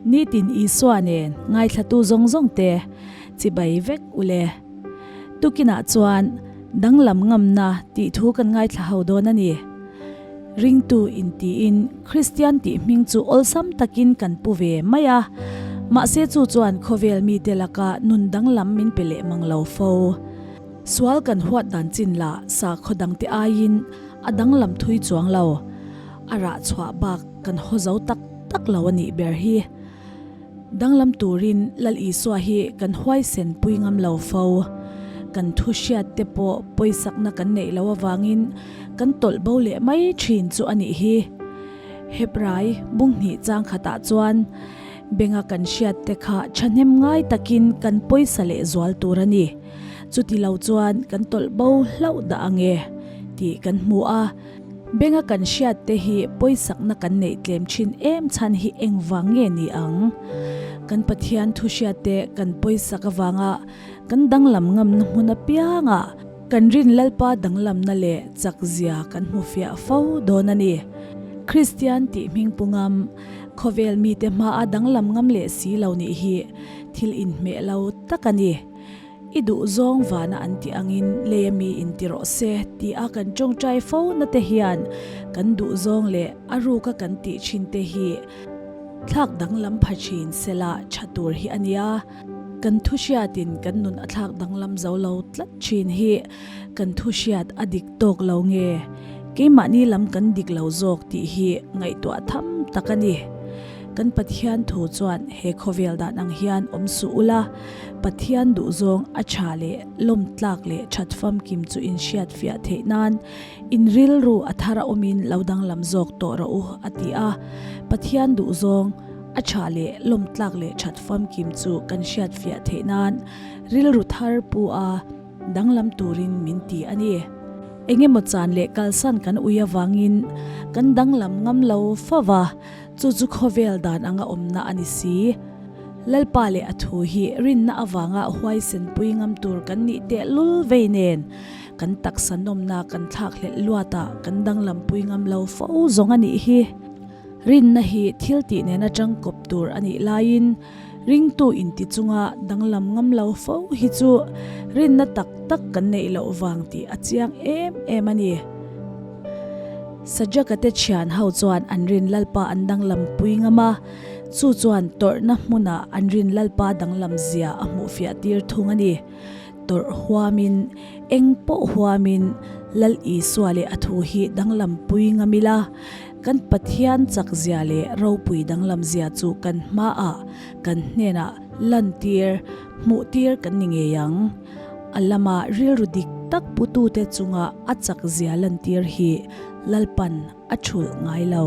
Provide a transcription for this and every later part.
Nitin Isua nen ngaithlatu zawng zawng te chibai vek u le. Tukinah chuan danglam ngamna tih thu kan ngaithla ho dawn a ni. Ringtu intiin Kristian tih hming chu awlsam takin kan pu ve mai a, mahse chu chuan khawvel mite laka nun danglam min pe leh mang lo fo. Sual kan huat dan chin lah sakhaw dangte aiin a danglam thui chuang lo. A rah chhuah bak kan haw zo tak tak lo a nih ber hi. Danglam turin Lal Isua hi kan huaisen pui ngam lo fo. Kan thu hriat te pawh pawisakna kan neih loh avangin kan tawlh bo leh mai thin chu a nih hi. Hebrai bunghnih chang khatah chuan benga kan hriat te kha thahnem ngai takin kan pawisa leh zual tur a ni. Chuti lo chuan kan tawlh bo hlauh dah ange tih kan hmu a. Benga kan hriat te hi pawisakna kan neih tlem thin em chhan hi engvang nge ni ang? Kan Pathian thu hriat te kan pawisak avanga kan danglam ngamna hmun apiangah kan rin Lalpa danglamna leh chak zia kan hmu fiah fo dawn a ni. Kristian tih hming pu ngam, khawvel mite hmaa danglam ngam leh si lo nih hi thil inhmeh lo tak a ni. I duh zawng vana an tih angin lei a mi in ti rawh se tih a kan tawngtai fo na te hian kan duh zawng leh a ruka kan tih thin te hi thlak danglam pha thin sela tha tur hi a nia. Kan thu hriatin kan nun a thlak danglam zo lo tlat thin hi kan thu hriat a dik tawk lo nge keimahni lam kan dik lo zawk tih hi ngaihtuah tham tak a ni. Kan Pathian thu chuan he khawvel dan ang hian awm suh ula, Pathian duhzawng a tha leh lawmtlak leh that famkim chu in hriat fiah theih nan in rilru a thar a awmin lo danglam zawk tawh rawh u a ti a. Pathian duhzawng a tha leh lawmtlak leh that famkim chu kan hriat fiah theih nan rilru thar pu a danglam turin min ti a ni. Engemaw chan leh kalsan kan ui avangin kan danglam ngam lo fova, chu chu khawvel dan anga awmna a ni si. Lalpa leh a thu hi rinna avanga huaisen pui ngam tur kan nih tehlul vei nen kan taksa nawmna kan thlak hlelh luatah kan danglam pui ngam lo fo zawng a nih hi. Rinna hi thil tih nena tangkawp tur a nih laiin ringtu inti chunga danglam ngam lo fo hi chu rinna tak tak kan neih loh vang tih a chiang em em a ni. Sajaka te thian ho chuan an rin Lalpa an danglam pui ngam a. Chu chuan tawrhna hmunah an rin Lalpa danglam zia a hmuhfiah tir thung a ni. Tawrh huamin, eng pawh huamin Lal Isua leh a thu hi danglam pui ngam ila, kan Pathian chak zia leh ropui danglam zia chu kan hmaah, kan hnenah lantir, hmuhtir kan ni ngei ang. A lama rilru dik tak putute chunga a chak zia lantir hi Lalpan a thulh ngai lo.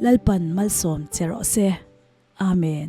Lalpan malsawm che rawh se. Amen.